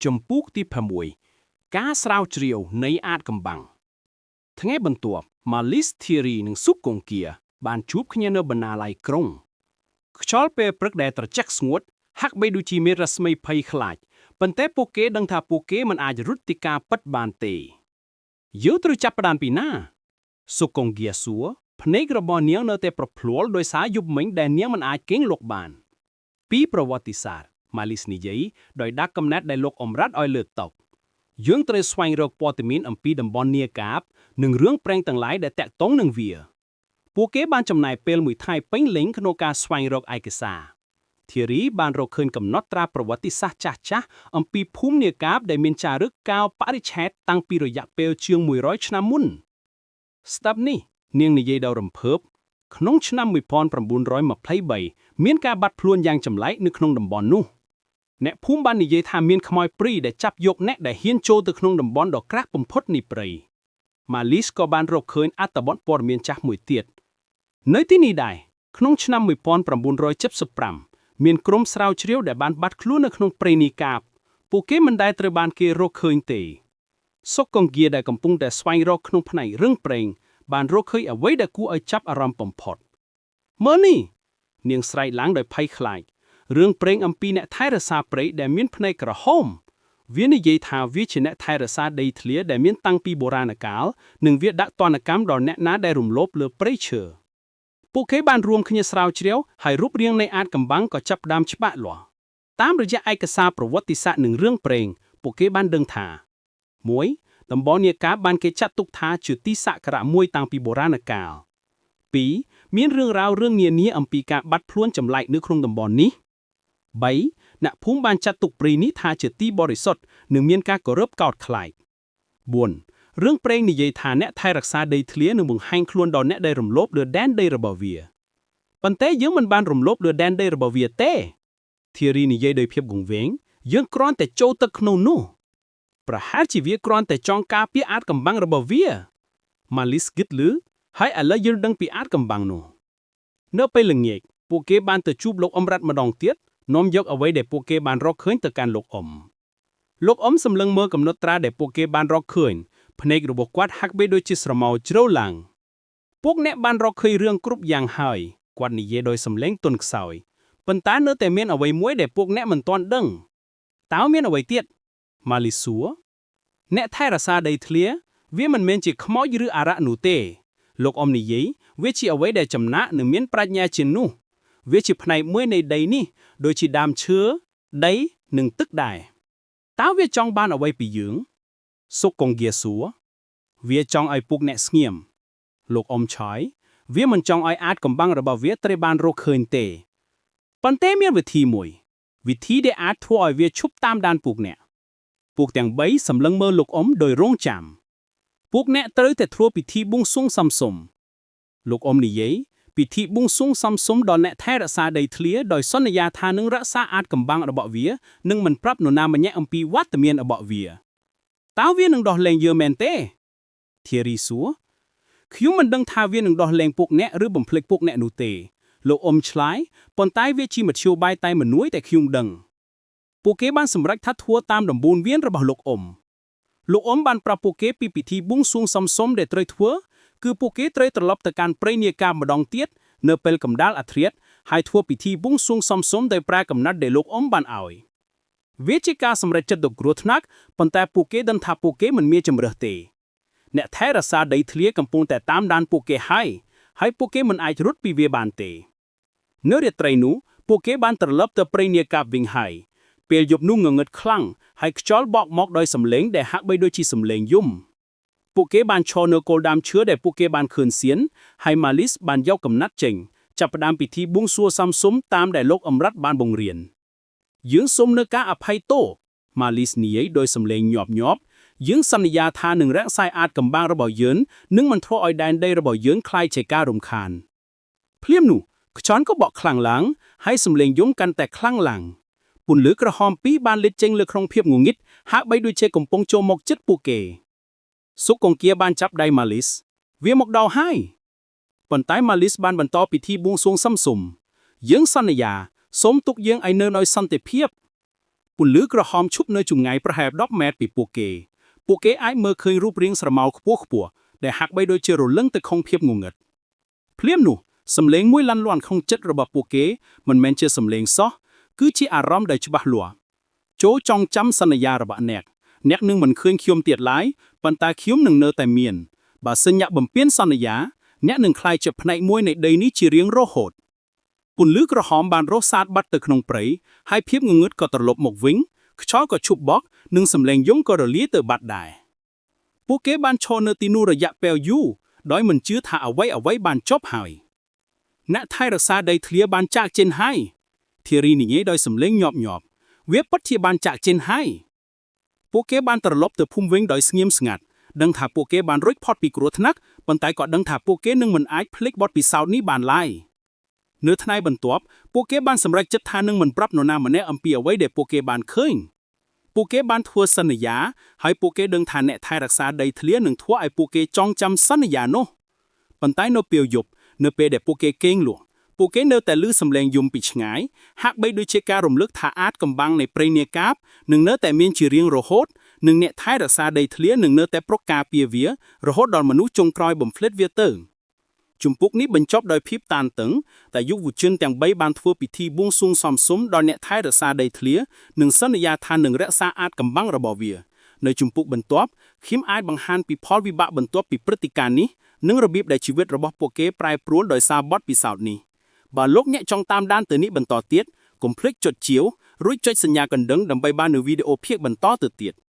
ជំពូកទី6ការស្រាវជ្រាវនៃអាថ៌កំបាំងថ្ងៃបន្ទាប់ម៉ាលីសធីរីនិងសុកកុងគាបានជួបគ្នានៅបណ្ណាល័យក្រុងខ្យល់ពេលព្រឹកដែលត្រជាក់ស្ងួតហាក់បីដូចជាមានរស្មីភ័យខ្លាចប៉ុន្តែពួកគេដឹងថាពួកគេមិនអាចរត់ពីការពិតបានទេយើងត្រូវចាប់ផ្ដើមពីណាសុកកុងគាសួរភ្នែករបស់នាងនៅតែប្រភ្លួលដោយសារយប់មិញដែលនាងមិនអាចគេងលក់បាន ពីប្រវត្តិសាស្ត្រម៉ាលីសនិយាយដោយដាក់កំណត់ដែលលោកអមរ៉ាត់ឲ្យលើតុយើងត្រូវស្វែងរកព័ត៌មានអំពីតំបន់នីកាបនិងរឿងព្រេងទាំងឡាយដែលតាក់ទងនឹងវា ពួកគេបានចំណាយពេលមួយថ្ងៃពេញលេញក្នុងការស្វែងរកឯកសារធីរីបានរកឃើញកំណត់ត្រាប្រវត្តិសាស្ត្រចាស់ៗអំពីភូមិនីកាបដែលមានចារឹកកាលបរិច្ឆេទតាំងពីរយៈពេលជាង100ឆ្នាំមុនស្ដាប់នេះនាងនិយាយដោយរំភើបក្នុងឆ្នាំ1923មានការបាត់ខ្លួនយ៉ាងចម្លែកនៅក្នុងតំបន់នោះ អ្នកភូមិបាននិយាយថាមានខ្មោចព្រីដែលចាប់យកអ្នកដែលហ៊ានចូលទៅក្នុងតំបន់ដ៏ក្រាស់បំផុតនៃព្រៃម៉ាលីសក៏បានរកឃើញអត្ថបទព័ត៌មានចាស់មួយទៀតនៅទីនេះដែរក្នុងឆ្នាំ1975មានក្រុមស្រាវជ្រាវដែលបានបាត់ខ្លួននៅក្នុងព្រៃនីកាបពួកគេមិនដែលត្រូវបានគេរកឃើញទេសុកកងគាដែលកំពុងតែស្វែងរកក្នុងផ្នែករឿងព្រេងបានរកឃើញអ្វីដែលគួរឲ្យចាប់អារម្មណ៍បំផុតមើលនេះនាងស្រែកឡើងដោយភ័យខ្លាច រឿងព្រេងអំពីអ្នកថែរក្សាព្រៃដែលមានភ្នែកក្រហមវានិយាយថាវាជាអ្នកថែរក្សាដីធ្លីដែលមានតាំងពីបុរាណកាលនិងវាដាក់ទណ្ឌកម្មដល់អ្នកណាដែលរំលោភលើព្រៃឈើពួកគេបានរួមគ្នាស្រាវជ្រាវហើយរូបរាងនៃអាថ៌កំបាំងក៏ចាប់ផ្ដើមច្បាស់លាស់តាមរយៈឯកសារប្រវត្តិសាស្ត្រនិងរឿងព្រេងពួកគេបានដឹងថា1តំបន់នីកាបានគេចាត់ទុកថាជាទីសក្ការៈមួយតាំងពីបុរាណកាល2មានរឿងរ៉ាវរឿងនានាអំពីការបាត់ខ្លួនចម្លែកនៅក្នុងតំបន់នេះ3អ្នកភូមិបានចាត់ទុកព្រៃនេះថាជាទីបរិសុទ្ធនិងមានការគោរពកោតខ្លាច4រឿងព្រេងនិយាយថាអ្នកថែរក្សាដីធ្លីនឹងបង្ហាញខ្លួនដល់អ្នកដែលរំលោភលើដែនដីរបស់វាប៉ុន្តែយើងមិនបានរំលោភលើដែនដីរបស់វាទេធីរីនិយាយដោយភាពគង្វេងយើងគ្រាន់តែចូលទៅក្នុងនោះប្រហែលជាវាគ្រាន់តែចង់ការពារអាថ៌កំបាំងរបស់វាម៉ាលីសគិតលឺហើយឥឡូវយើងដឹងពីអាថ៌កំបាំងនោះនៅពេលល្ងាចពួកគេបានទៅជួបលោកអមរ៉ាត់ម្ដងទៀតនាំយកអ្វីដែលពួកគេបានរកឃើញទៅកាន់លោកអ៊ំលោកអ៊ំសម្លឹងមើលកំណត់ត្រាដែលពួកគេបានរកឃើញភ្នែករបស់គាត់ហាក់បីដូចជាស្រមោលជ្រៅឡើងពួកអ្នកបានរកឃើញរឿងគ្រប់យ៉ាងហើយគាត់និយាយដោយសំឡេងទន់ខ្សោយប៉ុន្តែនៅតែមានអ្វីមួយដែលពួកអ្នកមិនទាន់ដឹងតើមានអ្វីទៀតម៉ាលីសួរអ្នកថែរក្សាដីធ្លីវាមិនមែនជាខ្មោចឬអារក្សនោះទេលោកអ៊ំនិយាយវាជាអ្វីដែលចំណាក់និងមានប្រាជ្ញាជាងនោះវាជាផ្នែកមួយនៃដីនេះដូចជាដើមឈើដីនិងទឹកដែរតើវាចង់បានអ្វីពីយើងសុកកងគាសួរវាចង់ឲ្យពួកអ្នកស្ងៀមលោកអ៊ំឆយវាមិនចង់ឲ្យអាថ៌កំបាំងរបស់វាត្រូវបានរកឃើញទេប៉ុន្តែមានវិធីមួយវិធីដែលអាចធ្វើឲ្យវាឈប់តាមដានពួកអ្នកពួកទាំងបីសម្លឹងមើលលោកអ៊ំដោយរងចាំពួកអ្នកត្រូវតែធ្វើពិធីបួងសួងសំសុំលោកអ៊ំនិយាយពិធីបួងសួងសំសុំដល់អ្នកថែរក្សាដីធ្លីដោយសន្យាថានឹងរក្សាអាថ៌កំបាំងរបស់វានិងមិនប្រាប់នរណាម្នាក់អំពីវត្តមានរបស់វាតើវានឹងដោះលែងយើងមែនទេធីរីសួរខ្ញុំមិនដឹងថាវានឹងដោះលែងពួកអ្នកឬបំភ្លេចពួកអ្នកនោះទេលោកអ៊ំឆ្លើយប៉ុន្តែវាជាមធ្យោបាយតែមួយតែខ្ញុំដឹងពួកគេបានសម្រេចថាធ្វើតាមដំបូន្មានរបស់លោកអ៊ំលោកអ៊ំបានប្រាប់ពួកគេពីពិធីបួងសួងសំសុំដែលត្រូវធ្វើគឺពួកគេត្រូវត្រឡប់ទៅកាន់ព្រៃនាកាម្ដងទៀតនៅពេលកម្ដៅអាធ្រាត្រហើយធ្វើពិធីបួងសួងសំសុំដោយប្រើកំណត់ដែលលោកអ៊ំបានឲ្យវាជាការសម្រេចចិត្តដ៏គ្រោះថ្នាក់ប៉ុន្តែពួកគេដឹងថាពួកគេមិនមានជម្រើសទេអ្នកថែរក្សាដីធ្លីកំពុងតែតាមដានពួកគេហើយហើយពួកគេមិនអាចរត់ពីវាបានទេនៅរាត្រីនោះពួកគេបានត្រឡប់ទៅព្រៃនាកាបវិញហើយពេលយប់នោះងងឹតខ្លាំងហើយខ្យល់បក់មកដោយសំឡេងដែលហាក់បីដូចជាសំឡេងយំពួកគេបានឈរនៅគល់ដើមឈើដែលពួកគេបានឃើញសៀនហើយម៉ាលីសបានយកកំណាត់ចេញចាប់ផ្ដើមពិធីបួងសួងសំសុំតាមដែលលោកអមរ៉ាត់បានបង្រៀនយើងសូមនៅការអភ័យទោសម៉ាលីសនិយាយដោយសំឡេងញាប់ញាប់យើងសន្យាថានឹងរក្សាអាថ៌កំបាំងរបស់យើងនិងមិនធ្វើឲ្យដែនដីរបស់យើងក្លាយជាការរំខានភ្លាមនោះខ្យល់ក៏បក់ខ្លាំងឡើងហើយសំឡេងយំកាន់តែខ្លាំងឡើងពន្លឺក្រហមពីរបានលេចចេញលើក្នុងភាពងងឹតហាក់បីដូចជាកំពុងចូលមកចិត្តពួកគេសុកកងគាបានចាប់ដៃម៉ាលីសវាមកដល់ហើយប៉ុន្តែម៉ាលីសបានបន្តពិធីបួងសួងសំសុំយើងសន្យាសូមទុកយើងឲ្យនៅដោយសន្តិភាព។ ពន្លឺក្រហមឈប់នៅចម្ងាយប្រហែល10ម៉ែត្រពីពួកគេ ពួកគេអាចមើលឃើញរូបរាងស្រមោលខ្ពស់ខ្ពស់ដែលហាក់បីដូចជារលឹងទៅក្នុងភាពងងឹតភ្លាមនោះសំឡេងមួយឡាន់លាន់ក្នុងចិត្តរបស់ពួកគេមិនមែនជាសំឡេងសោះគឺជាអារម្មណ៍ដែលច្បាស់លាស់ចូរចងចាំសន្យារបស់អ្នកអ្នកនឹងមិនឃើញខ្ញុំទៀតឡើយប៉ុន្តែខ្ញុំនឹងនៅតែមានបើសិនអ្នកបំពេញសន្យាអ្នកនឹងក្លាយជាផ្នែកមួយនៃដីនេះជារៀងរហូតពន្លឺក្រហមបានរស់សាតបាត់ទៅក្នុងព្រៃហើយភាពងងឹតក៏ត្រឡប់មកវិញខ្យល់ក៏ឈប់បក់និងសំឡេងយំក៏រលាយទៅបាត់ដែរពួកគេបានឈរនៅទីនោះរយៈពេលយូរដោយមិនជឿថាអ្វីអ្វីបានចប់ហើយអ្នកថែរក្សាដីធ្លីបានចាកចេញហើយធីរីនិយាយដោយសំឡេងញាប់ញាប់វាពិតជាបានចាកចេញហើយពួកគេបានត្រឡប់ទៅភូមិវិញដោយស្ងៀមស្ងាត់ដឹងថាពួកគេបានរួចផុតពីគ្រោះថ្នាក់ប៉ុន្តែក៏ដឹងថាពួកគេនឹងមិនអាចភ្លេចបទពិសោធន៍នេះបានឡើយនៅថ្ងៃបន្ទាប់ពួកគេបានសម្រេចចិត្តថានឹងមិនប្រាប់នរណាម្នាក់អំពីអ្វីដែលពួកគេបានឃើញពួកគេបានធ្វើសន្យាហើយពួកគេដឹងថាអ្នកថែរក្សាដីធ្លីនឹងធ្វើឲ្យពួកគេចងចាំសន្យានោះប៉ុន្តែនៅពេលយប់នៅពេលដែលពួកគេគេងលក់ពួកគេនៅតែឮសំឡេងយំពីឆ្ងាយហាក់បីដូចជាការរំលឹកថាអាថ៌កំបាំងនៃព្រៃនាកាបនឹងនៅតែមានជារៀងរហូតនិងអ្នកថែរក្សាដីធ្លីនឹងនៅតែប្រកការពារវារហូតដល់មនុស្សចុងក្រោយបំភ្លេចវាទៅជំពូកនេះបញ្ចប់ដោយភាពតានតឹងតែយុវជនទាំង3បានធ្វើពិធីបួងសួងសំសុំដល់អ្នកថែរក្សាដីធ្លីនិងសន្យាថានឹងរក្សាអាថ៌កំបាំងរបស់វានៅជំពូកបន្ទាប់ខ្ញុំអាចបង្ហាញពីផលវិបាកបន្ទាប់ពីព្រឹត្តិការណ៍នេះនិងរបៀបដែលជីវិតរបស់ពួកគេប្រែប្រួលដោយសារបទពិសោធន៍នេះបើលោកអ្នកចង់តាមដានទៅនេះបន្តទៀតកុំភ្លេចចុចជាវរួចចុចសញ្ញាកណ្ដឹងដើម្បីបាននូវវីដេអូភាគបន្តទៅទៀត។